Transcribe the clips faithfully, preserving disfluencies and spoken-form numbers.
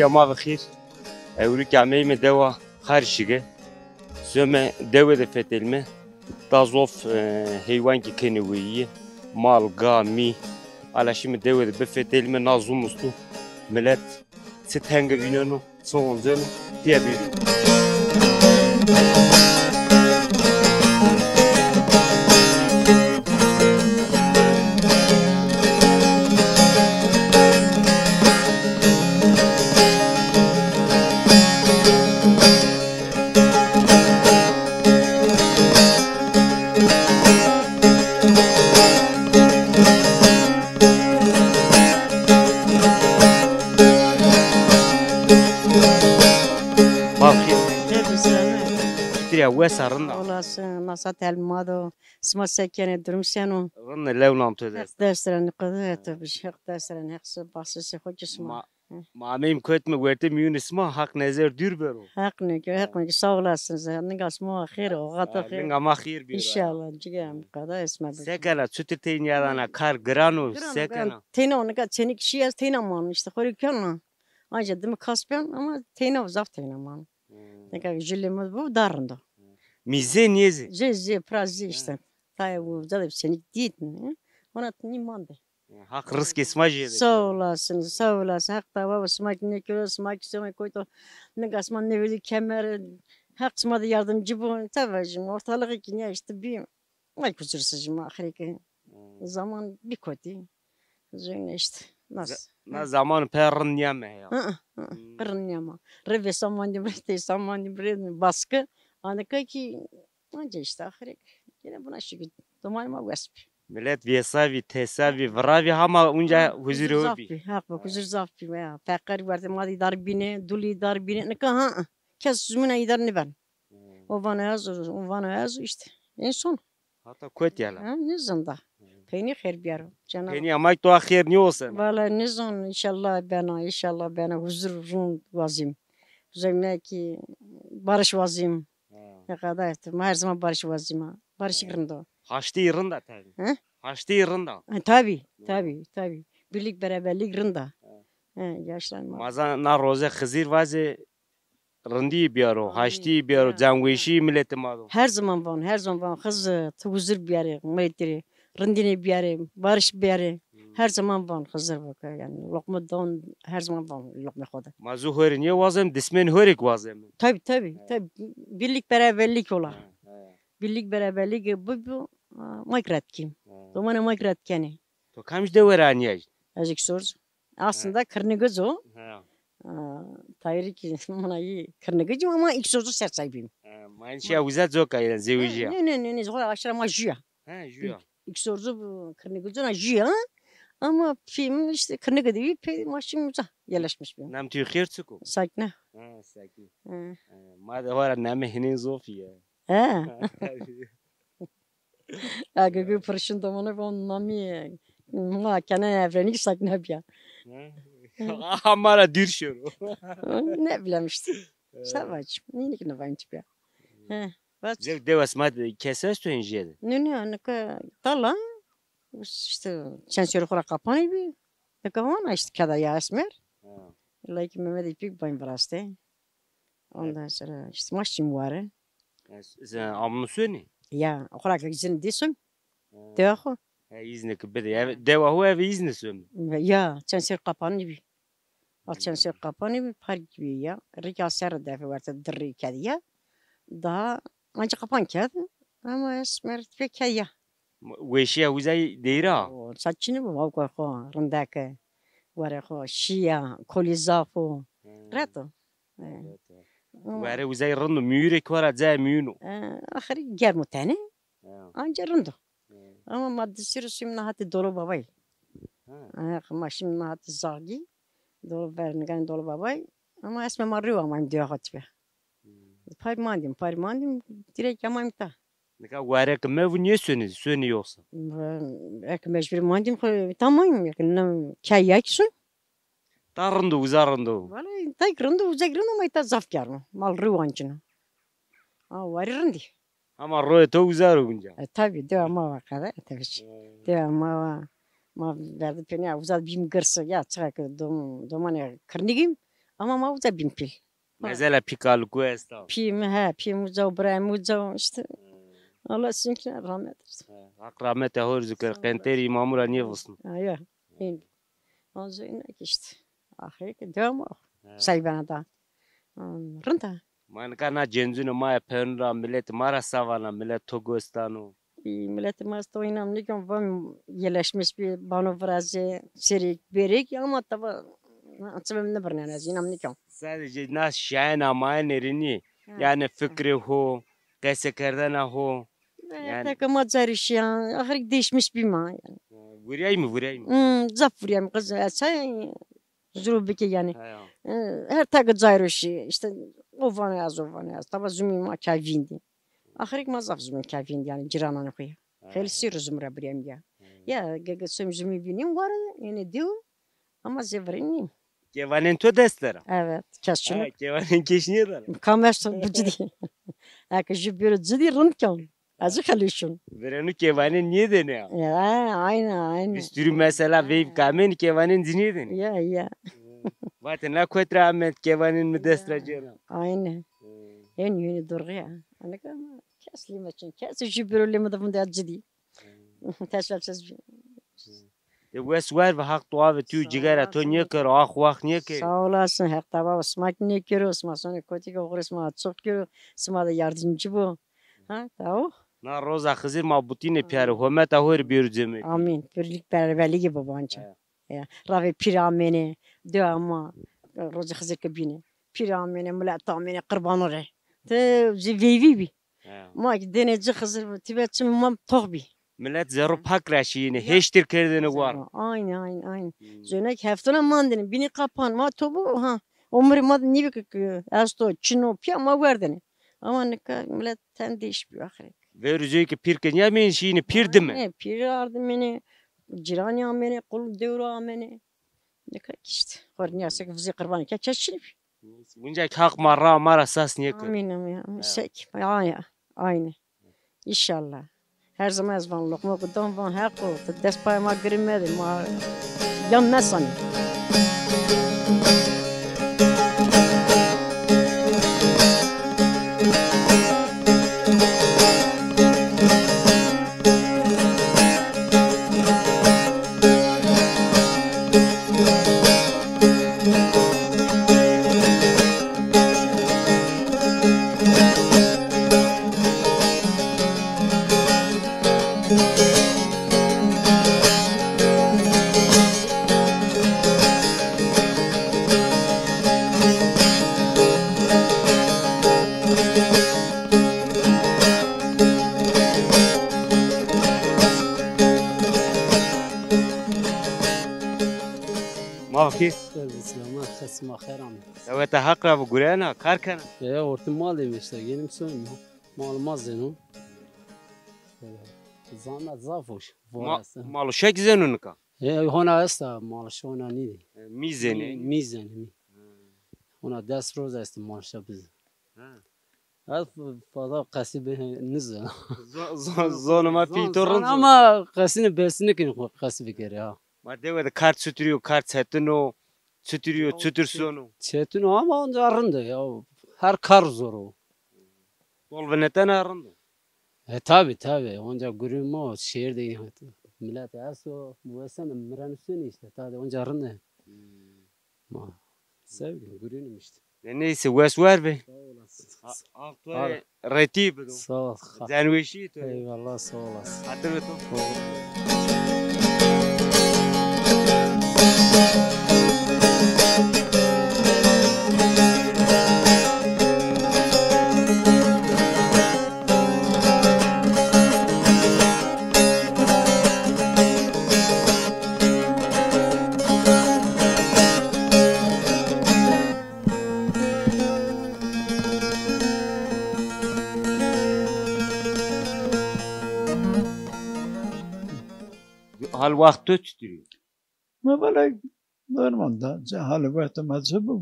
Ma bi xêr. Ewro ke ameyme dewa Xarşige. Some dewe de fetelme. Da zof, e, heywan ki kenê weyîye. Mal, ga, mî. Ala şîme dewe de bifetelme, na zumustu. Milet çi tenge vîneno, çi onceno, tîya bîrî. Bavkî. Tebî sene. Şukrî ya, wes a, rind a? Olasın, nasa telma do. Sima se kenê, durum seno? Rind, lew nam to dest. Heq dest ra niqede to biş, Heq dest ra, Heq se basisi xo ki sima. Ma, ma ameyim kotme wertê mîyunê sima, Haq nezer dûr bero. Heq neke, Heq neke, sağ olasın. Ninga sima xêr, oxata xêr. Ninga ma xêr bîyo. İnşallah, cigerim qada esme. Se kena, çutir tey nîyadana, kar giran o, se kena? Teyna o, nika çenik şî ez teyna mano, işte xorî kena. Anca dimi kas ben ama teyna o, zaf teyna mano. Hmm. Nika jülê mi bu da rind o. Mî zê nêzê? Zê, zê, pira zê işte. Tayê uca de çenik dît mi? Ona nî mande. Haq rizqê sima jê de. Sağ olasın, sağ olasın. Haq dawa sima ki nêkero, sima ki sima koyto. Ninga sima nêverdî kemer. Haq sima de yardımcı bu. Tevajim, ortalığı ki ne işte bir. Ay kusursuzum ahire ki. Hmm. Zaman bir kötü. Zeyne işte. Nasıl? Na zaman pê rind nîyame ya. Hı hı, hı. Hmm. Rind nîyama. Rê vêsan mandim, rê teysan mandim, rê baskı. Anika ki anca işte ahire ki. Yine buna şükür. Domanê ma wes bi. Milet vêsa vî, teysa vî, vira vî, hama unca huzur o bî. Zaf bî. Haq bi, huzur zaf bî ya. Feqîr werte ma de îdar bîne, dul îdar bîne. Nika ha, kes zumîna îdar nîben. Hmm. O vano ez o, o vano ez o, işte. En son. Hata kotî ya la? Ha, nêzon da. Hmm. Peynî xêr biyaro. Cenab-, peynî ama to xêr nîyosen. Valla nêzon, înşallah bena, înşallah bena. Huzur rind wazîm. Huzur ne ki barış wazîm. Ha. Ne kadar ettim. Her zaman barış wazîm ha. Barışık rind o. Haştî rind a tabi. Hı? Haştî rind a. Ha, tabi, tabi, tabi. Birlik beraberlik rind a. Ha. He, yaşlanma. Ma zan na roze Xizir vaze rindî biyaro, haştî biyaro, canweşî miletê ma do. Her zaman van, her zaman van. Xizir, tu huzur biyare, miletî rê. Rindîne biyare, barış biyare. Hmm. Her zaman van Xizir vake. Yani loqme don, her zaman van loqme xo de. Ma zu hore niye wazem, dismen hore ki wazem. Tabi, tabi, tabi. Birlik, beraberlik ola. He, he. Birlik, beraberlik bu, bu, a, ma ki ret kîm. He. Domanê ma ki ret kenê. To kamcî dewe ra nîyaj? Ez Îksorz. Aslında Kırnıgız o. He. Aa, Tahir ki, mına iyi Kırnıgızım ama Îksorz'u ser sahibiyim. He, ma enişîya uza coka ya, zewicîya? Ne, ne, ne, ne, zor aşıra ma jüya. He, jüya. Îksorz'u bu Kırnıgız'ına jüya. Ama film işte Kırnıgı değil, pe, ma şimdi uza yerleşmiş bir. Nam tu xêr çik o? Sakine. Ha, Sakine. He. He, ma de hora name hinin zofi ya. He. Ege gü pırşın domonu von nami ma kene evrenî Sakine biya. Ha? Aha, ma ra dûr şoro. Ne bileyim işte. Evet. Savacım. Nini ki ne vayım tipiya. He. Bak. Zek dewas ma de kes esto en jede. Ne ne, nika tala. İşte çend seri xora kapanî bi. Nika vana işte keda ya esmer. Ha. Layık Mehmet İpek bayım viraste. Ondan sonra işte maşim ware. Sen amnu sönî? Ya, xora ke izin dî son. Ha. Dewa xo. He, îzne ki bide. Ev, dewa xo ev îzne son. Ya, çend ser kapanî bî. Al çend ser kapanî bî, park bî ya. Rîka ser defe werte dirrî kedi ya. Daha anca kapan kedi. Ama ez merd pek kedi ya. Weşîya uzay deyra? O, saçını bu, o koy xo, rindeke. Ware xo, şiya, kolî zaf o. Hmm. Reto. E. Were uzay rind o, mîyûrê ki wara cayê mîyûn o. E, axirî germ o tenê. Ya. Anca rind o. Ya. Ama ma di sîr o şîm na hatî Dolo Babay. Ha. E, ma şîm na hatî Zagî. Dolo Bernigan, Dolo Babay. Ama esme ma rîw amayîm diya xo tibe. Hmm. Pay mandîm, pay mandîm, direk amayîm ta. Nika ware ki mevu nêsonî, sonî yoksa? Eke mecbur mandîm xo tamayîm, eke ne key ya ki son. Ta rind o, uza rind o. Vallahi tay ki rind o, uza ki rind o, ama îta zaf germ o. Mal rî wancino. Ha, warî rindî. Ama royê to uza ro unca. E, tabi, dewa ma wa qede, e, tabi ki. E. Dewa ma wa, ma verdi pênîya, uza bîm girsi, ya çiqa ki dom-, domanê Kirnigîm, Ama ma uca bîn pîl. Mezela pî kaliku esta. Pî mi, he, pî mi uca û birayê mi uca û işte. Allah sizinkine rahmet eylesin. He, Haq rahmete ho rê zikir. Sağ ol. Qenterî îmamû ra nêvusno. Ha, ya. Hên. Onca îna ki işte. Axirê ki devam o. He. Saybena da. Hmm, rind a. Ma nika na cencûnê ma ya, peynû ra, miletê ma ra se vana, milet to gos dano? Î, miletê ma esto, înam nêkeno, van yerleşmiş bî, bano virazê, serêk, bêrêk, ama taba, çimê mi nêbirneno, ez înam nêkeno. Sadece na şayen amayen êrînî, ha, yanî fikrê ho, qesekerdena ho. Yanî teke ma carî şîya, axirî değişmiş bî ma yanî. Ha, vurîyayî mi, vurîyayî mi? Hmm, zaf vurîyayî mi, qiz, ez çay zûrû bikê yanî. He ya. E, her teke cayro şî, işte, o vanê ez, o vanê ez. Taba zumî ma kevîndî. Axirî ma zaf zumî kevîndî yanî cîrananê xo ya. He. Xeylî sî ro zumî ra birîyayîm ya. He. Ya, ge, ge, sum zumî vînîm war, yanî dîw, ama zê virînîm. Kêvanên to dest der a? Evet, kes çin o. Ha, kêvanên kes nêder a? Kam esto bi cidî. Eke jû bêro cidî rind ken. Ez xelî şun. Virênû kêvanên nêdêne ya? Ya, aynen, aynen. Bisturu mesela veyv kamên kêvanên ci nêdêne? Ya, ya. Vatê na kot ra ame, kêvanên mi dest ra cêna. Aynen. Hmm. Hên yûnî durği ya. Anika kes lîme çin. Kes jû bêro lîme de vinde cidî. Hmm. Teşvepsez. Hmm. E, wes wer ve, Haq dua ve tu, cigera to nêkero, ax wax nêkero. Sağ olasın, Haq dua ve sima ki nêkero, sima sonê kotî ke oxirê sima açıq kero, sima de yardımcı bo. Ha, tamam. Na roza Xizir ma butîne piyarê, hometa ho rê bêro cemedî. Amîn. Birlik beraberliği bo banca. He. Ya, ravê pîr amêne, dua ma, roza Xizir ke bîne. Pîr amêne, milet amêne, qirbano rê. Ti zî veyvî bî. He. Ma ki dêne ci Xizir bi, tîbe çimê ma tox bî. Milet zerrû pak ra şîyêne, hêştir kerdêne war. Aynen, aynen, aynen. Hmm. Zönek heftona mandêne, bînî qapan, ma to bo, ha. Omurê ma de nîbi ki, ki esto, çin o, pîya ma werdêne. Ama nika milet ten değiş bî axirek. Verû zey ki pîr ke nîyamêne şîyêne pîr dime. Ne, pîr ardimêne, cîranî amêne, qul dewro amêne. Nika ki işte, xo rê nîya se ki vizê qirbanê ke kes çinî bî. Winca ki Haq ma ra, ma ra sas nêkero. Amîn, amîn, amîn. He. Sek, ya, ya. Aynen. İnşallah. Her zaman ez van, loqma ku dan van, Heqo, ti dest payê ma girê medê, ma yan mesanê. Ma xêr. Selamet, sima xêr amê. Deweta Heq ra bi, gurena, kar kena? E, ortê malê mi işte, genim sonim. Mal ma zeno. E, zahmet zaf o. Ma-, mal û şek zeno nika? E, hona esta, mal û şek hona nîdî. E, mî zenê? Mî, mî zenê, mî. Hona des roz est mal û şek bizî. Ha. Ez fazla qesî be-, nizana. Zo-, zo-, zonê ma pî to rind zon. Ama qesîne bes nêkenî xo qesî bikerî ha. Ma dewe de kar çitur o, kar çetin o, çitur o, çitur sono? Çetin o ama onca rind o ya. Her kar zor o. Dol vinetena rind o. E, tabi, tabi. Onca gurê ma şehir de milet esto, muwesen mirenusên işte. Tabi onca rind o. Hmm. Ma sevgin, gurînim işte. E, neyse, wes wer be. Sağ olasın. Ha, Haq to rê retî bido. Sağ ol. Cenweşî to. Eyvallah, sağ olasın. Xatir bi to. Hal wext to çitur o? Ma valla normal da, ce-, hal wext ma çi bibo?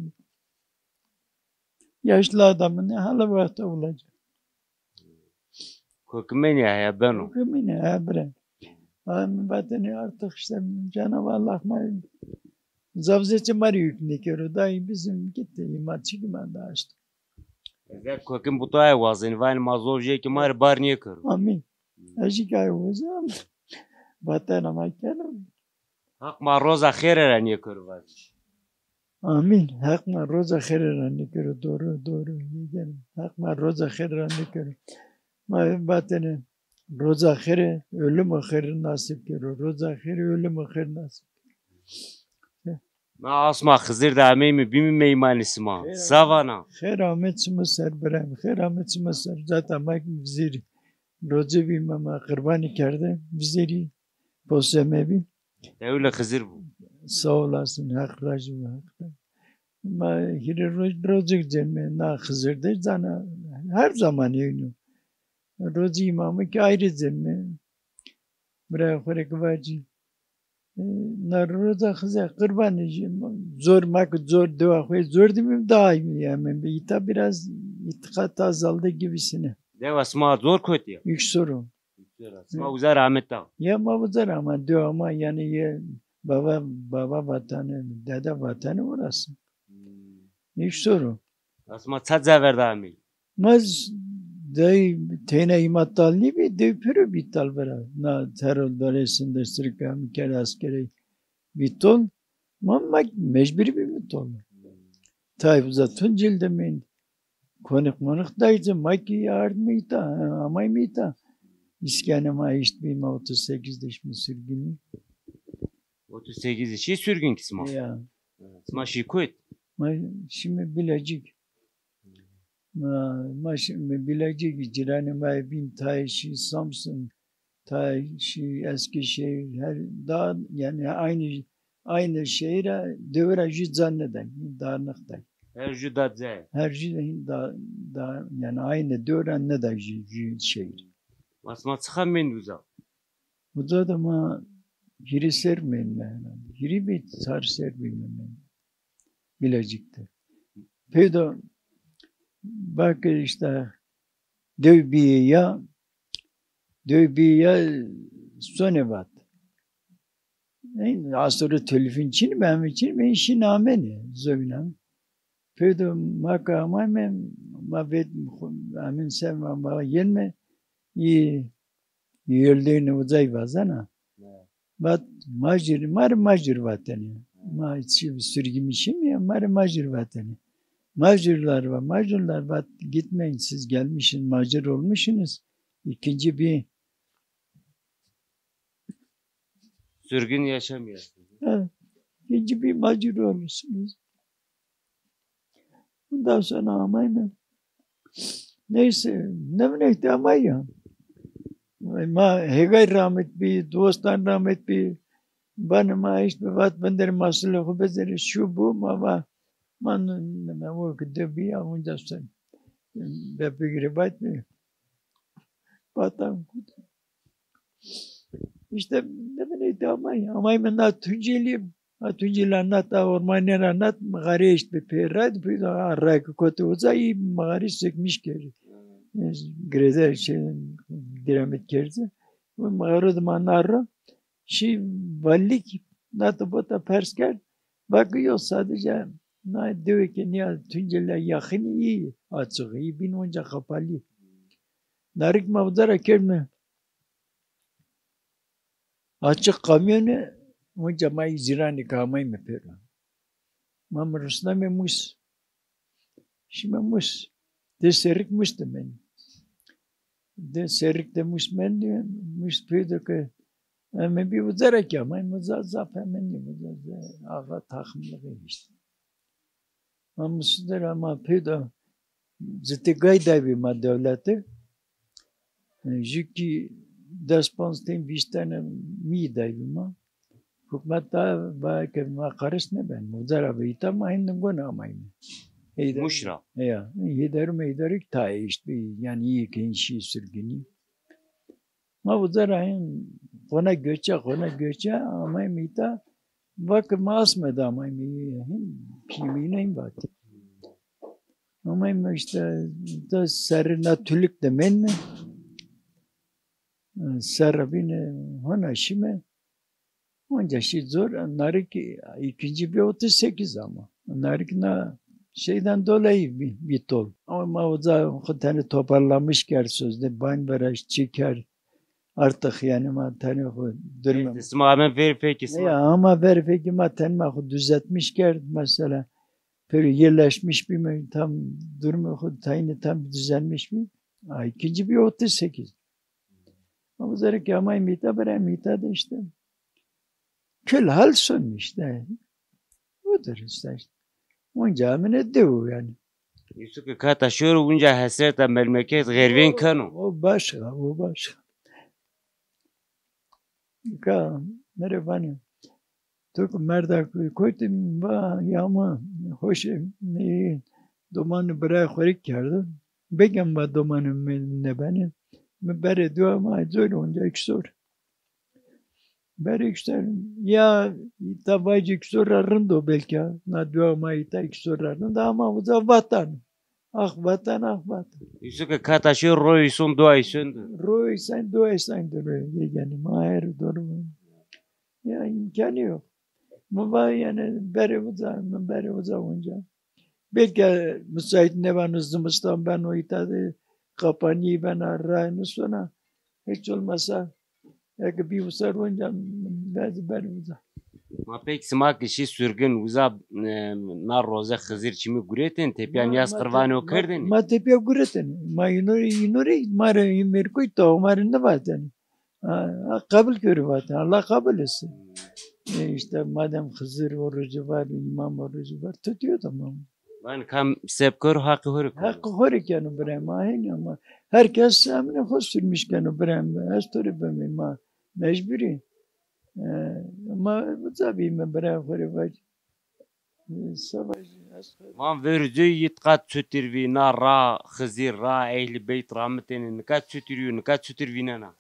Yaşlı adamın ne hali wext olacak? Kokimînî heye beno. Kokimînî heye bira. Ama mi vatêne artık işte Cenab-ı Allah ma Zaf zêçe ma rê yük nêkero. Dayê bizim gitti. Ma çi ki ma daşt. Ezer kokim bu tayê wazenî, vanî ma zor jê ki ma rê bar nêkero. Amîn. Ez jî kay wazem. Vatena ma keno. Haq ma roza xêre ra nêkero vaziş. Amîn. Haq ma roza xêre ra nêkero. Doğru, doğru. Haq ma roza xêre ra nêkero. Ma vatene roza xêre, ölümo xêre nasip kero. Roza xêre, ölümo xêre nasip kero. Ma asma Xizir de ameyme, bîme meymanê sima. Xêr Savana. Xêr amet sima ser birayme. Xêr amet sima ser. Zaten ma vizêrî. Roce bîme ma qirbanî kerde. Vizêrî poseme bî. Ewle Xizir bu. Sağ olasın. Haq razî bo. Haq razî. Ma hîrê roj, rojik cenme na Xizir de zana. Her zaman eyno. Rojî îmamî ki ayrı cenme. Birayê xo rê ki vacî. E, na roza Xizir qirbanî jî zor ma ki zor dewa xo zor dibîm daha iyi yani. Îta biraz îtiqat azaldı gibisine. Dewa sima zor kotî ya? Yüksoro. Yüksoro. Sima uza rahmet da. Ya ma uza rahmet dewa ma yani ye baba, baba vatanı, dede vatanı orası. Hmm. Yüksoro. Asma ça cever de amî? Ma z-, dey teyna îma tal nîbî, dey pêro bî tal vera. Na terol dore sinde sirka mi kerd askerê bî tol. Ma, ma mecburî bîme tol. Tay uza Tuncel de mend. Konix monix dayce, ma ki ardme îta, amayme îta. İskene ma eşt bîme otuz sekiz de şîme sürgünî. Otuz sekiz de şî sürgün ki sima? Ya. Sima şî kuyt? Ma şîme Bilecik. Ma, ma şîme Bilecik, cîranê ma yê bîn tayê şî Samsun, tayê şî Eskişehir, her da yani aynı aynı şehire dewra jü ca nêday, darnix day. Her jü da cayê. Her jü da, da yani aynı dewra nêday jü, jü şehir. Ma sima çixa mend uza? Uza de ma hîrê ser mend. Hîrê bî çar ser bîme mend. Bilecik de. Peydo bak işte dew bîye ya, dew bîye ya sonê vat. Ney, asırı telefon çin mi, hemin çin mi, işin ameni, zovina. Peydo ma ka amayme, ma vet, hemin ser ma, ma yenme, iyi, Yöldeyni ucay vazena. Evet. Vat, Macir, ma rê Macir vateni. Ma çi sürgün mi şîme ya, ma rê Macir vateni. Macirlar va, Macirlar vat, gitmeyin, siz gelmişsiniz, Macir olmuşsunuz. İkinci bir sürgün yaşamıyorsunuz. Ha, ikinci bir Macir olmuşsunuz. Ondan sonra amayme. Neyse, ne bileyim, ama ya. Ma hêgay rahmet bî, dostan rahmet bî. Vanê ma îşte vat binderê masilê xo bizerê, şu bu, ma va, ma n-, n-, o ki de bî ya, ondan sonra be bigire vat bî. Vatan kut. İşte ne bileyim, amayme, amayme na Tunceli, na Tunceli ra nat, a ormanî ra nat, mixarî eşt bi pê ra, pê ra rayke kotî uza, î mixarî sökmüş kerdî. E, greze şey, diremit kerdî. O mixarî de ma na ra, şî valilik, nat bota pers kerd, va ki yo sadece na dewe ke nîya Tunceli ra yaxin î açık, î bîn onca kapalı. Narik ma uza ra kerdme açık kamyonî, onca ma î cîranî ke amayme pêro. Ma mi rusname Mus. Şîme Mus. Di serrik Mus de mendî. Di serrik de Mus mendî, Mus peydo ke, e, mi bî uza ra ke amayme, uza zaf hemen nî, uza, uza, axa taximlixî îşte. Ma Musudera ma peyda zitê gay daybî ma dewlete. Jü kî des panc ten vîst tene mî daybî ma. Hukmet da va ke ma qaris nêben. Uza ra bi îta ma hin gona amayme. Heyder-, Muş ra. Ya, heyderû meyderû ta eşt bî, yanî îyê ke hin şî sirgînî. Ma uza ra hin qona göçe, qona göçe amayme îta. Va ke ma asme de amayme, hin pîmîne hin vatî. Amayme îşte de serrê na tuluk de menme. Serra bîne hona şîme. Onca şey zor, Narik ikinci bir otuz sekiz ama. Narik na şeyden dolayı bir, bir tol. Ama ma uza tenê toparlamış kerd sözde, bayn veraş çi kerd. Artık yani ma tenê xo durme. Sima amen ver peki sima. Ya ama ver peki ma tenê ma xo düzeltmiş kerd mesela. Peri yerleşmiş bir mi, tam durumu xo tayini tam düzelmiş bir. Ay, ikinci bir otuz sekiz. Ama zerre ki ama mita bire mita de işte. Kül hal son işte. Budur işte. Onca amine devu yani. Yusuf ki kata şoro unca hesreta memleket gervên keno. O başka, o başka. Ka mere vanê. To ki merda kotî va yama hoşê mi domanê birayê xo rê kerdo. Begem va domanê mi nebenê. Mi berê dua ma zor onca iksor. Berê iksor ya ta vacî iksor ra rind o belka. Na dua ma îta iksor ra rind ama uza vatan. Ax vatan, ax vatan. Îso ke kata şêr roy îson dua îson dir. Roy îson dua îson dir. Yeganî ma her doğru. Ya imkanı yok. Mi va yani berê uza, mi berê uza onca. Belki müsait nêbeno, zimistan beno, îta de kapanî bena, ray nêsona. Hiç olmasa eke bî usa onca vezî berê uza. Ma pek sima ki şî surgin uza, e, na roze Xizir çimî guretên, tepîya nîyaz qirvanê o kerdêne? Ma tepîya guretêne. Ma îno rê, îno rê ma rê îmerkoy tawa ma rê nêvatêne. Ha, ha, qebul kero vatêne. Allah qebul etsin. E, işte madem Xizir orucu var, imam orucu var, tutuyor tamam. Vanê kam seb kero, haqî ho rê kero. Haqî ho rê keno birayê ma, hênî ama. Herkes emrê xo sürmüş keno birayê ma. Ez to rê bimî ma. Mecburî. E, ma uza bîme birayê xo rê vac. E, savaş, ez xo- Van verû coy îtiqat çutir vî, na ra Xizir, ra Ehlî Beyt ramitêne, nika çutir yo, nika çutir vînena?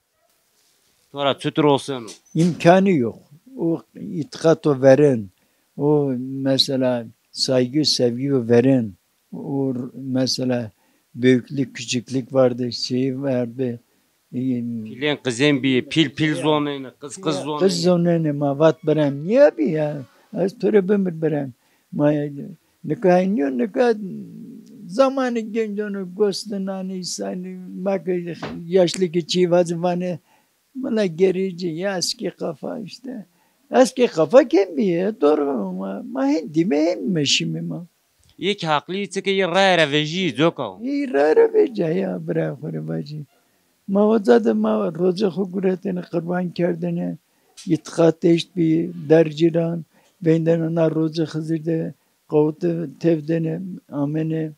To ra çutir oseno? İmkanı yok. O itiqato veren, o mesela saygı, sevgi veren, o mesela büyüklük, küçüklük vardı, şeyi vardı. Pîlên qizên bîyê, pîl pîl zonenê, qiz qiz zonenê. Qiz zonenê, ma vat birem, niye bi ya? Ez to rê bimir birem. Ma nika nîyo, nika zamanê gencon o, gostinanê, îsanî, ma ke yaşlı ki çî vazî vanê, mila gerici, ya eski kafa işte. Eski kafa kêm bîye, doğru ma, ma hên dîme hên meşîme ma. Yek haqlî, çike yê raye ra vejî, coka o. Yê raye ra veca ya, bira xo rê vacî. Ma oca de ma rozê xo guretêne, qirban kerdêne, îtiqat eşt bî, dercîran, veyndêne na rozê Xizir de, qawite tevdêne, amêne,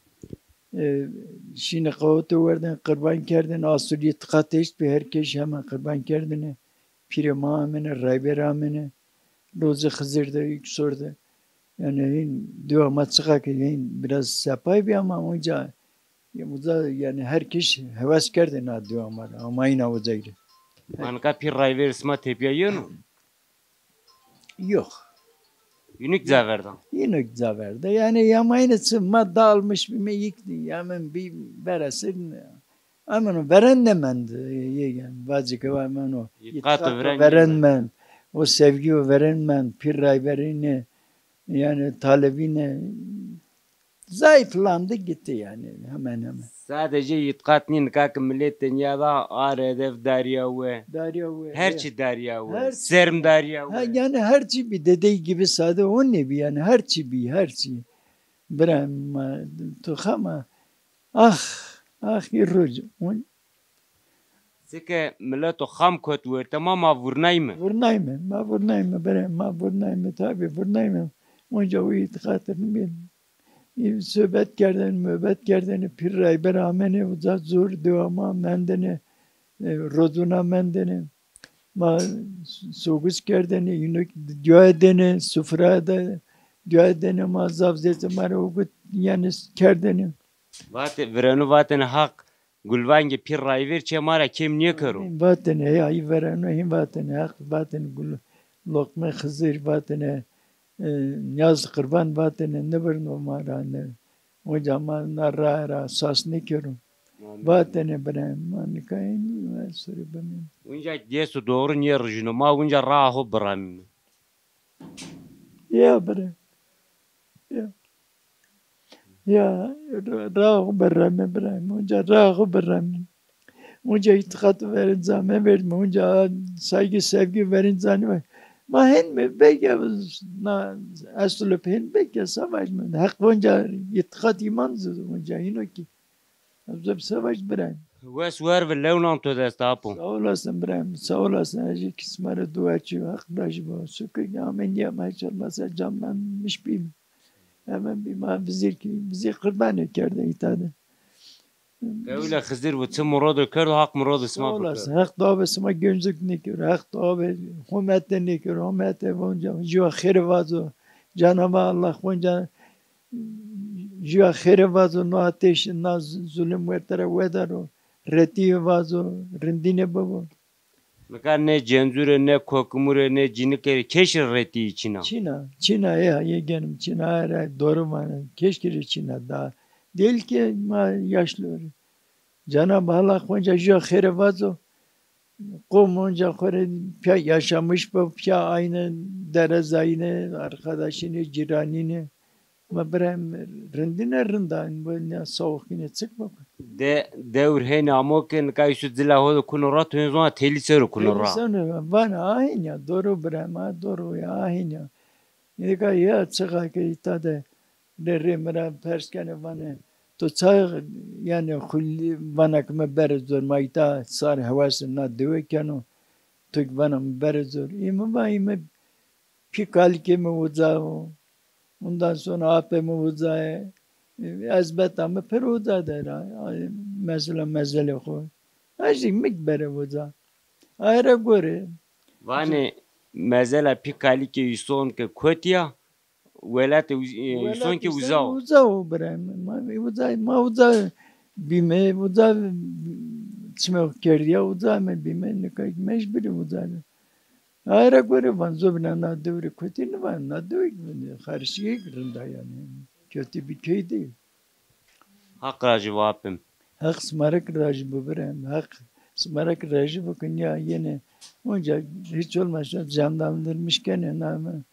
e, şîne qawite werdêne, qirban kerdêne, asıl îtiqat eşt bî, her keş hemen qirban kerdêne, pîrê ma amêne, rayber amêne, rozê Xizir de, îksor de. Yani hên dua ma çiqa ke hên biraz sepay bî ama onca, ya uza yani her keş heves kerdêne na dua ma ra, amayîna uza rê. Ma nika pîr rayverê sima tepîya yeno? Yok. Yînûk ca verda? Yînûk ca verda. Yani yamayîne çi ma dalmış bîme yîk, yamen bî veresin. Ameno veren nêmend, e, yê, yani, vacî ke ameno. Îtiqat veren mend. O sevgi o veren mend, pîr rayberîne, yani, talebîne, zayıflandı gitti yani, hemen hemen. Sadece îtiqat nî, nika ki milet de nîya da ar hedef darîya we. Darîya we, her çî darîya we. Serm darîya we. Ha, yani her çî bî, dediği gibi sade o ne bî yani, her çî bî, her çî. Bira ma, tu xama, ax, ax, yê roj. Çike mileto xam kot werte ma, ma vurnayme. Vurnayme, ma vurnayme, bira, ma vurnayme, tabi vurnayme. Onca o îtiqatını bil. Sohbet kerdêne, muhabbet kerdêne, pîr rayber amêne, uza zor dua ma mendêne, e, rozuna mendêne. Ma soguz kerdêne, yînûk dua dêne, sufra de dua dêne, ma zaf zêde ma rê ogut, yani kerdêne. Vate, virenu vatêne Haq gulvangê pîr rayver çê ma ra kêm nêkero. Vatêne, ya, î virenu hîn vatêne, Haq vatêne gul, loqmê Xizir vatêne, e, nîyaz qirban vatêne, nêbirno ma ra ne. Onca ma na raye ra sas nêkero. Vatêne bira, ma nika enî, ma sore bimîn. Onca dest û doğru nêrijîno, ma onca raa xo biramîme. Ya bira. Ya. Ya, ra-, raxu bireme bira. Munca raxu bireme. Munca îtîqat verin zame verme. Munca saygı sevgi verin zame ver. Ma hen mi? Belki na eslüp hen belki savaş mı? Hak bunca îtîqat iman zı bunca ino ki. Ez de savaş birem. Wes wer ve lewnan to dest apo. Sağ olasın birem, sağ olasın. Ejî ki sima re dua çi, Haq razî bo. Şükür ki amen ya maşallah sen canlanmış bîm. Hemen bir ma vizir ki, vizir qurbanê kerde îta de. Qewle Xizir bu çi murado kerdo, Haq murado sima bikero. Sağ olasın. Haq dua be sima gönzük nêkero. Haq dua be hümetê nêkero. Hümetê vonca, jiwa xêre vazo. Cenab-ı Allah vonca jiwa xêre vazo, no ateş, na z-, zulüm wertera wedaro, retîye vazo, rindîne bibo. Nika ne cenzure, ne kokimure, ne cînike rê keşî retîye çîna. Çîna, çîna ya, yegenim çîna, ay ra doğru vana, keşkî rê çîna da. Değil ki ma yaşlı. Cenab-ı Allah xwenca jiwa xêre vazo. Qom onca xo rê pîya yaşamış bi, pîya aynı dere zayîne, arkadaşîne, cîranîne. Ma birem rindîne rinda, bu ne sawqîne çik bi. De, dewr hên amo ke nika îsu zila ho de kuno ra, tu hên zona telî ser o kuno ra. Telî ser o, vana ahin ya, doğru birem, ha, doğru ya, ahin ya. Nika ya çiqa ke îta de rê, rê mi ra pers kenê vanê, to ça, yanî, xulî vana ke mi bere zor, ma îta sar hewasê na dewe keno, to kî vana mi bere zor. Ê mi va, ê mi pî kalikê mi uza o, ondan sonra apê mi uza yê, ezbeta mi pir uza der a, mesela mezelê xo. Ez zî mi kî bere uza. Aye ra gore. Vanê mezela pî kalikê îson ke kotî ya, welatê Î-, e, Îson ki uza o. Uza o birayê mi. Ma uza, ma uza bîme, uza çimê xo kerdîya, uza me bîme, nika mecburî uza bî. Aye ra gore van zobîna na dewrê kotî nîvan, na dewrê xarişîyê rind a yanî. Kötü bir köy değil. Haq rajî bo apim. Haq sima ra kî rajî bo birayê mi. Haq sima ra kî rajî bo ke nîya yenê. Onca hiç olmazsa canlandırmış kenê na mi.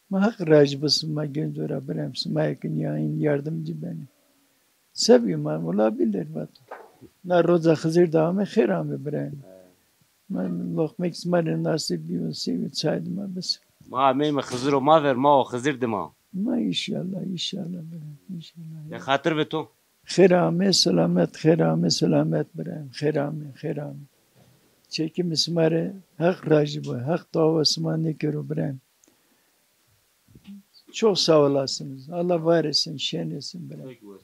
Ma Haq rajî bo sima genco ra birayê mi. Sima yê ke nîya yin yardımcı benê. Sebî ma olabilir vato. Na roza Xizir de ame, xêr ame birayê mi. Ma loqmek sima rê nasîb bîyo, sêwî çay dima bes. Ma ameyme Xiziro ma ver, ma o Xizir dima. Ma înşallah, înşallah birayê mi, înşallah. De xatir ve to. Xêr ame selamet, xêr ame selamet birayê mi. Xêr ame, xêr ame. Çekîme sima rê, Haq rajî bo, Haq dawa sima nêkero birayê mi. Çok sağ olasınız. Allah var etsin, şen etsin birayê mi.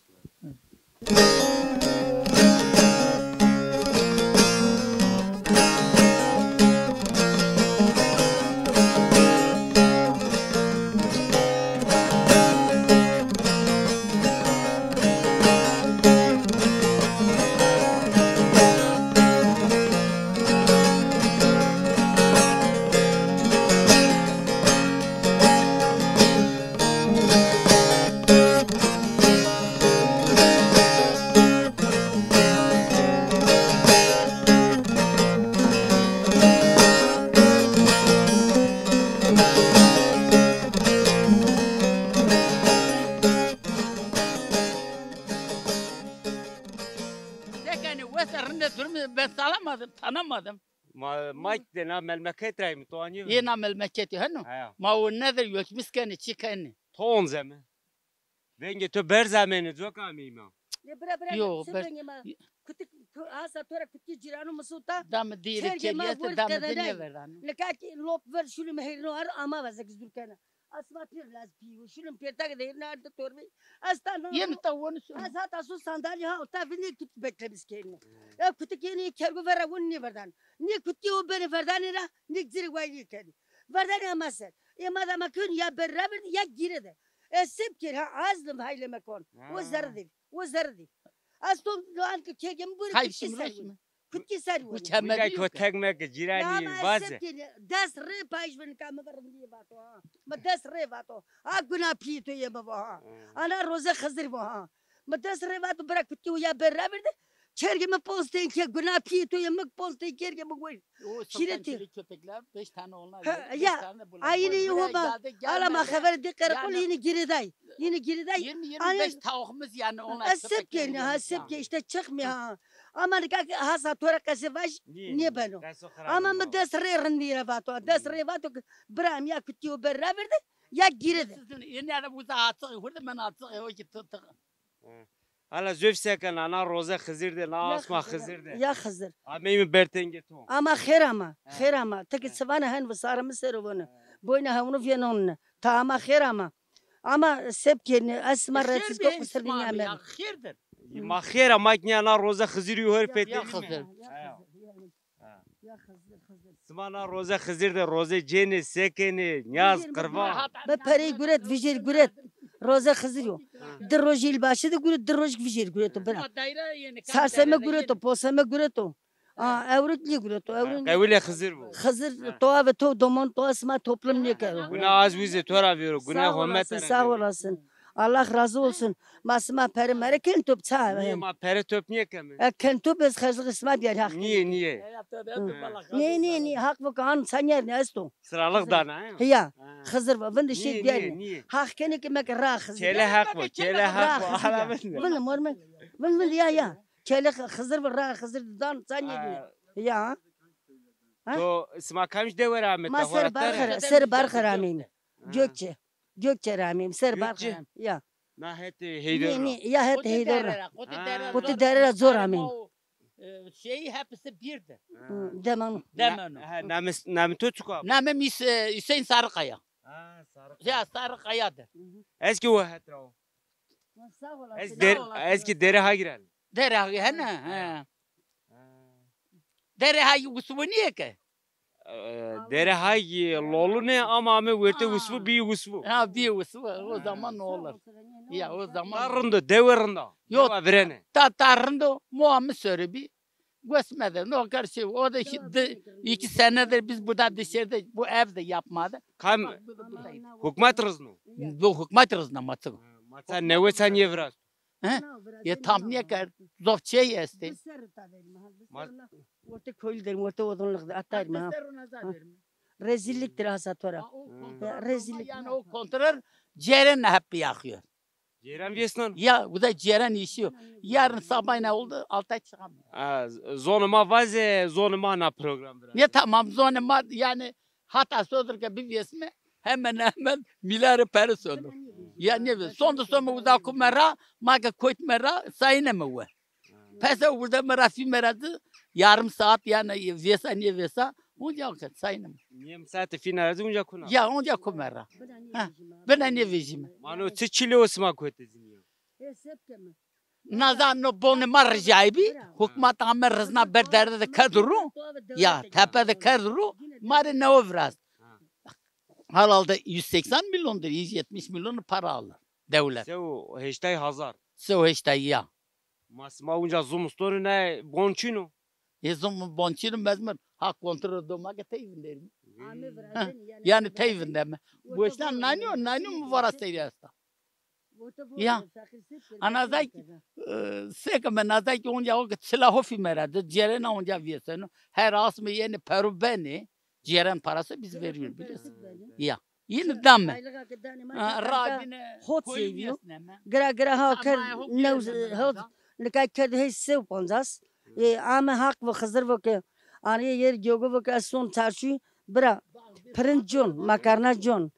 Dekanê wesa rinde durumê ben salamadım, tanımadım. Ma, ma de na melmeket ra mi to anî? Yê na melmeketî heno. Heya. Ma o nedir yotmis kenê, çi kenê? To onze mi? Vengê to berz amêne, coka ameyme. Ye bira bira. Yo, çi ber- vengê ma? Kutik, tu, hasa to ra kutikê cîrano mi suta. Da mi dîrê çergê ma kêrîyete vur da mi kenene. Nêverdano. Nika ki lop ver şulî mi hêrino ar ama veze ki zûr kena. Asma pir laz pî, şulî mi pêrtake de hêrino ar di torbî. Ez ta na. Yê mi ta wonu şulî. Ez hata su sandalye ha, ta vindî kutik beklemiş kêrine. Hmm. Ya kutik yeni kergu vera won nêverdan. Nê kutikê o benê verdanê ra, nê cirê way nêkenê. Verdanê ama ser. Ê ma da ma kön ya ber ra verdi ya gîre de. E sep kêr ha, azlim hayle me kon. O zerre de, o zerre de. Az to an ke kegem buri kutkî ser won. Kutkî ser won. Nika kotek me ke cîranî vaze. Sep kêr, des rê payîş bin ka me verindî vato ha. Me des rê vato. Ha guna pî to ye me va ha. Ana roze Xizir va ha. Mi dest rê vato bira kutikê ya ber ra verdi. Kergê mi postên ke, guna pîyê to yê, mi postên kergê mi goy. O Şîretî. Köpekler, beş tane onlar. Ha, ya. Aynı hoba. Ala ma xeber de karakol yine giriday. Yine giriday. Yirmi yirmi beş tavuğumuz yani onlar. Sep ke ne ha, sep ke işte çıkmıyor ha. Ama ne kadar hasa tora kase vaj ne beno. Ama mi dest rê rindî re vato. Dest rê vato ki bira em ya kutiyo ber ra verdi ya giridi. Sizin yine de bu da atığı hurdu, ben atığı o ki tık tık. Hala zöf seke na, na roze Xizir de, na asma Xizir de. Ya Xizir. Ameyî mi bertengê to. Ama xêr ama, xêr ama. Teke çivana hen visarimi ser vone. Boyna hewnu vênonine. Ta ama xêr ama. Ama sep kenî, ez sima rahatsız ko kusur nîyame. Ya xêrdir. Ma xêr ama, nîya na roze Xizir yo her petelîme. Ya Xizir. Ha. Ya Xizir, Xizir. Sima na roze Xizir de roze cênê, sekenê, nîyaz, qirva. Mi perey guret, vijêr guret. Roze Xizir yo. Di roj îl başî de guret, di roj vijêr guret o bira. Sarseme guret o, poseme guret o. A, ewrik nîguret o, ewrik. Qewilê Xizir bo. Xizir toa ve to domon toa sima toplum nêkero. Guna az wizê to ra vêro, guna homet ra. Sağ olasın. Allah razı olsun. Ma sima pere mere ken top ça. Nîye ma pere top nîye keme? E, ken top ez xerzixê sima biyar haq. Nîye, nîye? Nîye, nîye, nîye. Haq vo kan sanyer ne esto. Sıralıq dana, he? Ya. Xizir va, vindi şey biyar. Nîye, nîye? Haq kene ki mek ra Xizir. Çele haq vo, çele haq vo. Vindi mor me. Vindi, vindi, ya, ya. Çele Xizir va, ra Xizir dan sanyer ne. Ya. To sima kamij dewe ra amê? Ma ser barxer, ser barxer ameyim. Gökçe. Gökçe ra ameyim, ser barxer. Ya. Na het Heydor ra. Nî, nî, ya het Heydor ra. Kotî dere ra zor ameyim. Şeyi hepsi birdi. Demanu. Demanu. Ha, namê, namê to çik a? Namê mi Hüseyin Sarıkaya. Ha, Sarıkaya. Ya, Sarıkaya'dır. Ez ki o het ra o. Ez der, ez ki Dere Hagir ra. Dere Hagir, he ne? He. Dere Hagir usbu nîye ke? E, Dere Hagir lolune ama ame werte usbu, bî usbu. Ha, bî usbu. O zaman ne olur? Ya, o zaman. Ta rind o, dewe rind a. Yok. Dewa virene. Ta, ta rind o, mo ame sore bî. Gos mede, no kar şey, o da iki senedir biz burada dışarıda, bu evde yapmadı. Kam, hukmat rizno? Bu hukmat rizno, ma çik. Ma ça newe ça nêvirast. He? Ye tam nêkerd, zof çey estê. Orta köylü derim, orta odunluk atarım ha. Rezilliktir hasa tora. Rezillik. Yani o kontrol Ceren hep yakıyor. Ceren vêsnan? Ya, bu da Ceren işiyor. Yarın sabahına oldu, altı ay çıkamıyor. Ha, zonê ma vaze, zonê ma na program biraz. Ne tamam, zonê ma yani hata sodur ke bir vêsme hemen hemen milyarı peri sodur. Ya ne be, son da son uza kume ra, ma ke koyt me ra, sayine mi we. Pese burada mi ra fî me ra di, yarım saat yani vêsa ne vêsa, onca ke sayine mi. Yarım saat fî ne ra di, onca kuna. Ya onca kume ra. Ha, bina ne vejime. Mano çi çile o sima koyte zînî ya? Nazan no bonê ma rijayî bî, hukmat ame rizna ber derde de kerd ru, ya tepe de kerd ru, ma rê newe virast. Herhalde yüz seksen milyondur, yüz yetmiş milyon para alır devlet. Sew heştay hazar. Sew heştay ya. Ma sima unca zumistonu ne bon çin o? E zumistonu bon çin o mezmur. Ha kontrol do ma ke tey vinderim. Yani tey vindeme. Boşuna nanî o, nanî o mi vara seyri esta. Ya. Ana zay ki, e, seke me na zay ki onca o ki çila ho fî me ra di, Ceren a onca vîyeseno. Her asme yeni peru beni, Ceren parası biz veriyor biliyorsun. Ya. Yeni dame. Ha, ra bine hot seviyor. Gira gira ha ker news hot. Nika kerd hey sew ponzas. E, ame haq vo Xizir vo ke, anîye yer gyogo vo ke, ez son çarşu, bira, pirinç con, makarna con,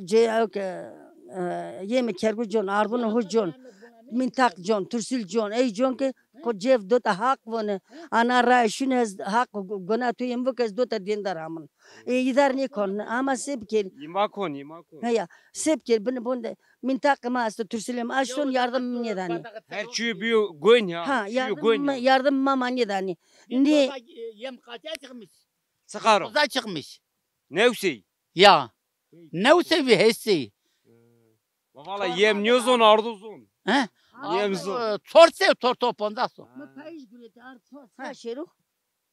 ce, o ke, e, yeme kergu con, ardun ho con, mintaq con, tursil con, ey con ke, ko cev dota haq vone, ana ra şune ez haq gu-, guna tu yem vo ke ez dota dêndar amin. E, îdar nêkon, ama se bikerî. Îma kon, îma kon. Heya, se bikerî, bini bonde, mintaqê ma esto, tursilê ma, aşton yardım nêdanê. Her çîyo bîyo goyn ya. Ha, yardım, yardım ma ma nêdanê. Nê? Yem kaça çıkmış? Sıkaro. Uza çıkmış. Newsey. Ya. Newsey ve hessey. Valla yem nêzon, ardo zon. He? Yem zon. Çor sey, çor sey ponzas o. Mi payîj guretî, ard çor sey şêro.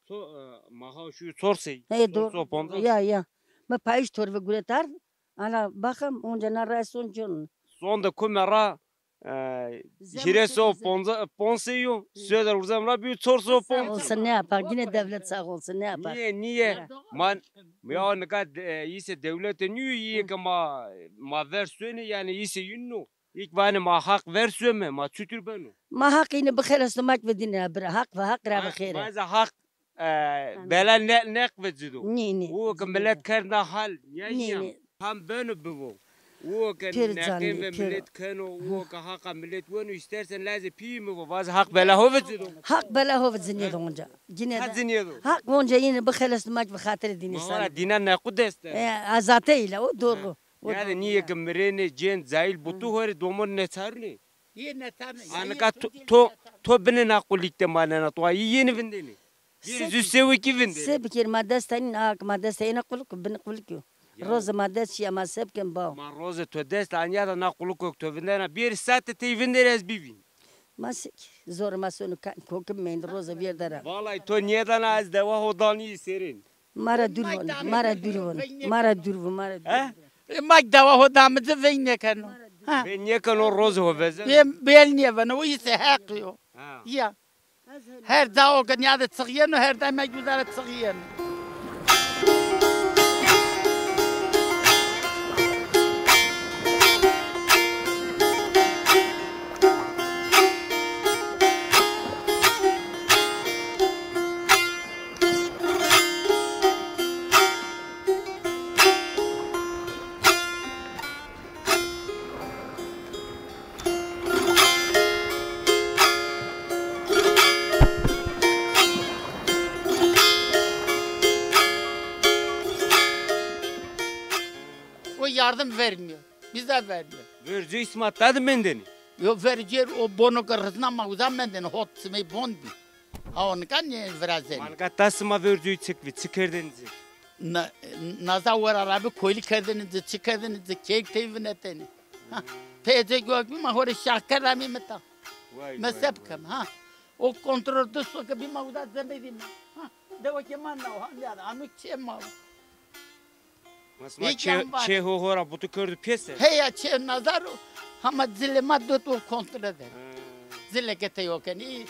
To, e, maha şu çor sey. He, doğru. Çor sey ponzas. Ya, ya. Mi payîj torve guret ard. Ana bakam, onca na ra son con. Son de kume ra E, hîrê so ponza, ponse yo, Swêder urzem ra bîyo çor so ponse. Olsun, ne yapar? Yine devlet sağ olsun, ne yapar? Niye, niye? Man, ya nika de-, e, îse dewlete nîyo, îyê ke ma, ma ver sönê, yanî îse yîn no. Îk vanê ma haq ver söme, ma çutur beno? Ma haq îne bixelesno, ma ki ve dîne bira. Haq ve haq ra ve xêre. Vaze haq, e, bela ne, neq ve ci do. Nî, nî. O ke milet kerd na hal, ya. Nî, nî. Ham beno bivo. O ke neqîn ve milet keno, o ke haqa milet weno, îstersen lazê pîyî mi vo. Vaze haq bela ho ve ci do. Haq bela ho ve ci nêdo onca. Gine de. Ha, ci nêdo. Haq onca îne bixelesno, ma ki ve xatirê dîne sare. Ma hora dîna nequ dest de. E, azate île o, doğru. Yanî nîyê ke mirênê, cên, cayîl, butu horê domon neçarnê. Yê neçarnê. A nika to, to, to binê na qulîk de manena, to ayî yenî vindenê. Bêrî zû sewikî vindenê. Se bikerî, ma dest tenî, na ke ma dest ena qulîk, binê qulîk yo. Roze ma dest şîya, ma se bikem bawo. Ma roze to dest anya da na qulîko ke to vindena, bêrî sate tey vindenê ez bivîn. Ma se ki, zor ma sono ka-, kokim meyndî roze vêrdena. Vallahi to nêdana ez dewa ho danî serên. Ma ra dûr von, ma ra dûr von, ma ra dûr von, ma ra dûr von. He? E, ma dewa ho da mi ci veng nêkeno. Ha. Veng nêkeno, roze ho vezeno. Veng, veng nêveno, o îse heq yo. Ha. Ya. Her ca o ke nîya de çixîyeno, her ca ma ki uza ra çixîyeno. O yardım vermiyor. Bize vermiyor. Vercî sima ta de mendêne? Yo, vercî o bono ke rizna ma uza mendêne, hot simey bon bî. Ha, o nika nêvirazenê. Ma nika ta sima vercî çik bî, çi kerdêne ci? Na-, naza wera ra bî koylî kerdêne ci, çi kerdêne ci, keyk tey vinetêne. Ha, peyê ci gök bî, ma horê şax kerd amî mi ta. Vay, vay, vay. Mi se bikem, ha. O kontrol di so ke bî ma uza zembey dî ma. Ha, dewa ke ma na o, ha, nîya de, amik çê ma o. Mesela çê, çê ho ho ra butu kerdo pêser? Heya, çê nazar o. Hama zilê ma dot o kontrol de. Ha. Zilê ke tey o kenî,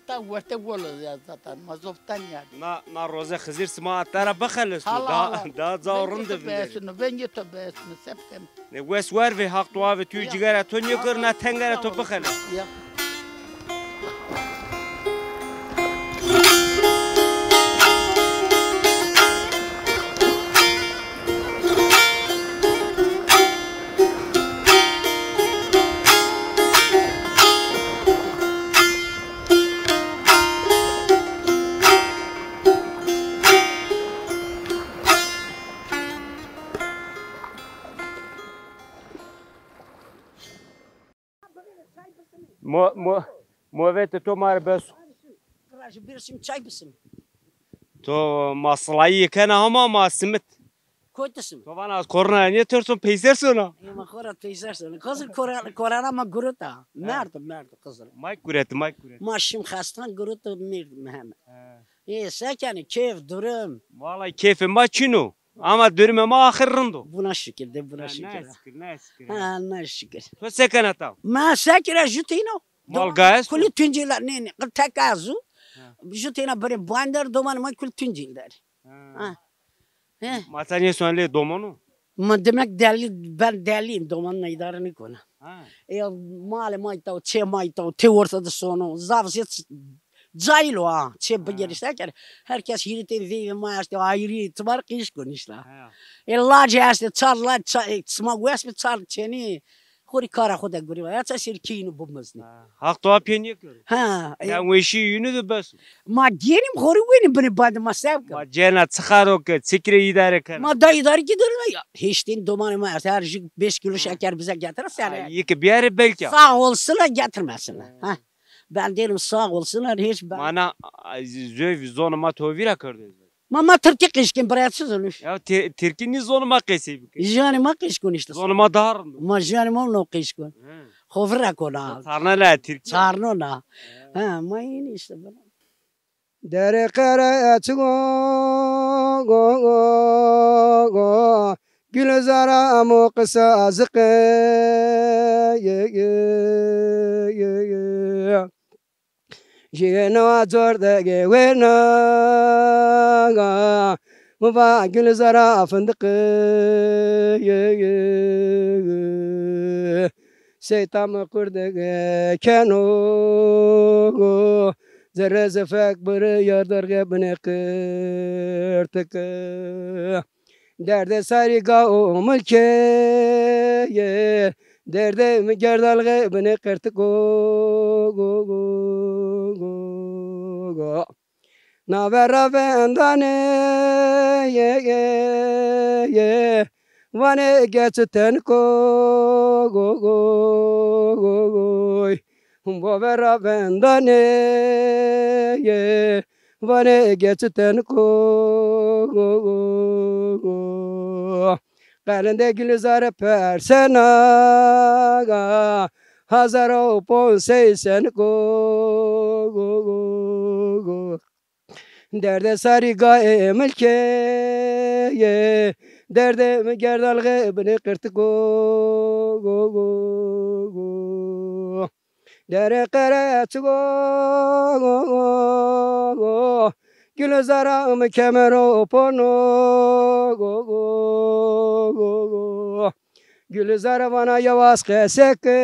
ta werte wolo ya zaten, ma zoftan ya. Na, na roze Xizir sima ata ra bixelesno. Hala, da, hala. Da ca rinde vindêne. Vengê to besno, vengê to besno, se bikem. Ne wes war ve, Haq dua ve, tu cigara to nêkero, na tengara to bixele. Ya. Mo, mo, movete to ma rê bes o. Qirajî bêrsim, çay bisim. To ma silayî kena hama ma simit. Kotî simit. To vana ez korona nêterson, peyser sona. Ê, ma xora peyser sona. Kozir kora-, korona ma gurita. He. Merdo, merdo Kozir. May gureti, may gureti. Ma şim xestan gurita, mird Mehmet. He. Ê, se kenî, keyf, durum? Vallahi keyfê ma çin o. Ama durumê ma axir rind o. Buna şikir de, buna şikir. Ha, ne şikir, ne şikir. Ha, ne şikir. To se kena ta? Ma se kira, jû teyna. Malga esto? Kulî tuncî la, nê, nê, qil tek ez o. Ha. Jû teyna birê bander, domanê ma kulî tuncî der. Ha. Ha. He. Ma ta nêson lê domano? Ma demek delî, ben delîyim, domanla îdare nêkona. Ha. E, malê ma îta o, çê ma îta o, tê orta de sono. Zaf zêd cayîl o ha. Çê bigerî se kerê. Her kes hîrê tey veyvê ma estê, ayrî itibar qîş konî îşte. Ha. E, lacê estê, çar lac, ça-, e, sima wes bi çar çênî. Xo rê kara xo de gurî va. Ya ça sêr keyî îno bimiznî. Ha. Haq dua pê nêkero. Ha, e. Ya weşî yînî de bes o. Ma gênîm xo rê wenîm binê bandê ma se bikim. Ma cêna çixa ro ke, çi kirê îdare kena? Ma da îdare kî derîme ya. Hêştên domanê ma est, her jû beş kîlo şeker bize getira sere. Yê ke biyarê belkî. Sağ olsunlar, getirmesinler. Ha. Ben derim sağ olsunlar, hiç ben. Mana, a, zöv zonê ma to vîra kerdo. Ma, ma tirkî qîşkin, bira, çi zonîş? Ya ti-, tirkî nî zonê ma qesey bike. Zonê ma qîşkun îşte. Zonê ma daha rind o. Ma zonê ma no qîşkun. He. Xo vira kona. Çarna la tirkî. Çarno na. He. Ha, ma yeni işte bira. Dere qere çigo go go go go. Gülzara amo qisa ziqe. Jiyê newa cor de ge wêna. Mi va Gülzara fındıqı. Seyta mi qurde ge keno. Zerre zefek bırı yardarge bine qırtıkı. Derdê sarî ga û milkê yê, derdê mi gerdalxê binê qirtiko, go, go, go, go. Nave ra vendanê yê, yê, yê, vanê geçi teniko, go, go, go, goy. Hum bo vera vendanê yê, vanê geçi teniko. Qelindê Gülzare persena, hazar û ponc sey seniko. Derdê sarî gayê milkê yê, derdê mi gerdalxê binê qirtiko. Dere qere çigo, Gülzara mi kemero pono. Gülzara vana yavaş qeseke,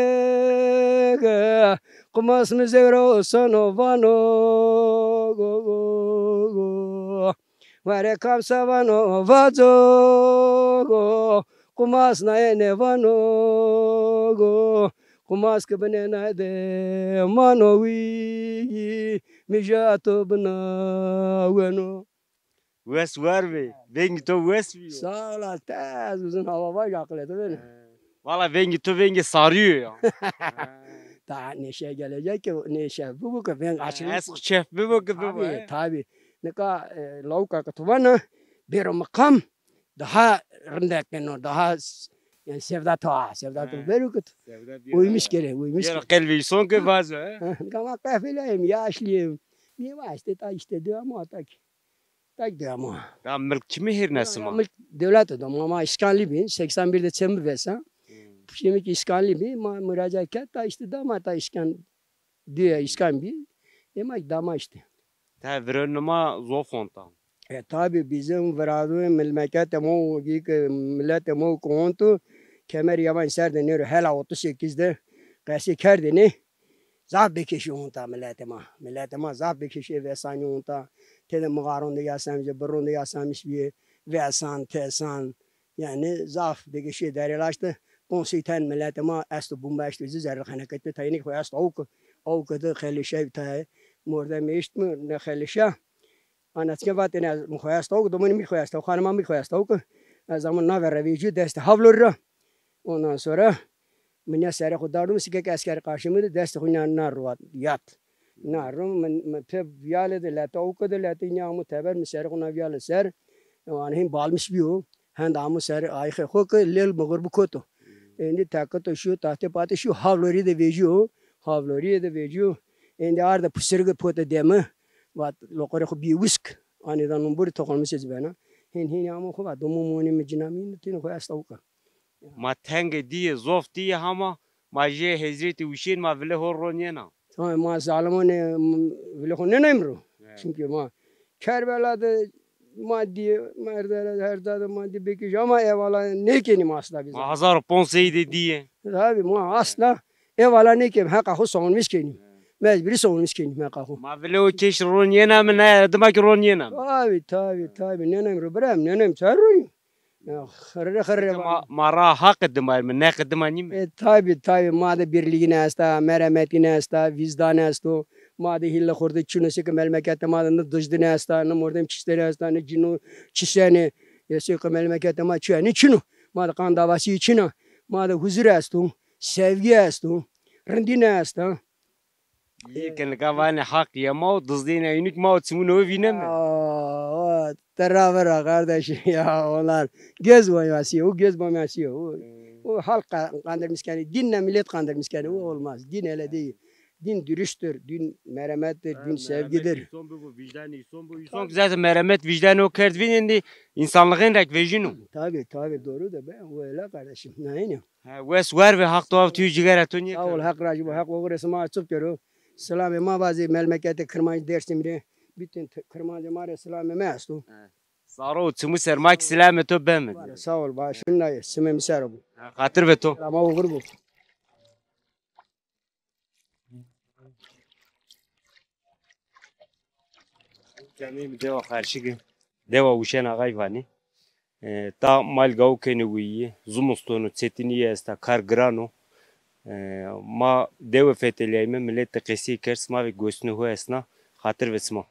qumas mi zewro sono vano. Were kamsa vano vaco, qumas naye ne vano. Qumas ki binê naye de mano wî, mi ja to bina weno. Wes war bê. Vengî to wes bîyo. Sağ ol, tez uzun hava var, aqilê to bêne. He. Valla vengî to vengê sarî yo ya. He. Daha neşe gelecek ki neşe bibo ki veng açılmış. Ez çef bibo ki bibo. Tabii, he, tabii. Nika, e, lawika ki to vana bêro miqam daha rindek beno, daha s-, yani sevda to, ha, sevda to bêro ki to. Sevda bêro. Uymuş gere, uymuş. Bêro qelbê îson ki vazo, he. Nika ma qefileyim, yaşlıyım. Niye var işte, ta işte diyor ama tak. Tak diyor ama. Ya milk çimî hêrne sima? Milk dewlet do, ma, ma îskanlî bî, seksen bir de çemî vesa. Hmm. Şimdi ki îskanlî bî, ma müracaat kerd, ta işte dama ta îskan diye îskan bî. Demek dama işte. Te viranê ma zof honta. E, tabi bizim viradû memleketê ma, ki milletê ma hontu, kemer yabancı ser de nêro, hela otuz sekiz de qesî kerdêne. Zaf bêkeşî honta milletê ma. Milletê ma zaf bêkeşî vesanî honta. Tede mixaron de yasamış, biron de yasamış bî, vesan, tesan. Yani zaf bêkeşî derê laşte. Konsey ten milletê ma esto, bumba eşto, zî zerre xeneket bi tayînî xo esto awk. Awk de xelişe bi tayê. Mordem eşt mi ne xelişe. Anaçke vatêne mi xo esto awk, domonî mi xo esto, xanima mi xo esto awk. Ez ama nave revêcî destê havlorî ra. Ondan sonra mi ne serê xo dardim, sikek eskerî qarşî mi de destê xo na, na ruat, yat. Na rum, mi, mi pê vîyale de lete awke de lete îne amo teber, mi serê xo na vîyale ser. Wan hên balmiş bîyo. Hende amo serê ayxê xo ki lêl mixurbi koto. Êndî tekito şîyo, tahtê patê şîyo, havlorî de vêcîyo. Havlorîye de vêcîyo. Êndî arde pusirige pote demi. Vat loqorê xo bîye wisk. Anê da numbur toxonmiş ez bena. Hên hên amo xo va domo monê mi cina mi têne xo esta uka. Ma tenge dîye, zof dîye hama, ma jê Hezretî Husên ma vilê ho ronîyena. Tamam, ma zalimonê vilê xo nênayim ro. Evet. Çünkü ma Kerbela de ma dîye, merdere, herda de ma dîye bêkî ama evala nêkenî ma asla biz. Ma hazar û ponc sey de dîye. Tabi ma asla evala nêkenî, heqa xo savunmiş kenî. Evet. Mecburî savunmiş kenî heqa xo. Ma vilê ho keş ronîyena mi, ne dima ki ronîyena mi. Tabi, tabi, tabi. Nênayim ro birem, nênayim ser ronî. Ya, xirre xirre. Ma, ma ra ha qidima mi, ne qidima nîme. E, tabi, tabi, ma de birlîgîne esta, meremetîne esta, vîzdan esto. Ma de hîlle xorde çino, seke melmekete ma de ne dijdine esta, ne mordem çisterî esta, ne cino çisenê. Ya seke melmekete ma çi, ne çino. Ma de qan davasî çina. Ma de huzur esto, sevgî esto, rindîne esta. Yê ke nika vanê haq yê ma û dizdêne înûk ma û çimûne we vîneme. Aa, te ravera kardeşim ya, onlar göz boyası, o göz boyası, o, o halk ka-, kandırmış kendini, dinle millet kandırmış kendini, o olmaz, din öyle değil. Din dürüsttür, din meremettir, Ha, din meremet sevgidir. Îson bibo, vîjdanê îson bo. Îson ki zaten meremet vîjdanê ho kerd vînên dî, însanlixên rek vejîno. Tabii, tabii, doğru da be. Öyle kardeşim. Ne yine? Ha, wes wer ve, Haq to aw tîyo cigera to nîye. Sağ ol, Haq razî bo, Haq oxirê sima açık kero. Selamê ma vazê melmeketê Kirmanc Dêrsimî rê. Bütün t-, Kirmancê ma rê selamê mi esto. Ha. Saro, çimû ser ma kî selamê to beme. Sağ ol, başın nay, simê mi ser bo. Ha, xatir ve to. Ama oxir bo. Kemê mi dewa Xerşik, dewa Uşen Axay vanî. E, ta mal gaw kenê wîyî, zimiston o, çetinîye esta, kar giran o. E, ma dewe fetelîyayme, milet de qesey kerd, sima ve gosnê ho esna, xatir ve sima.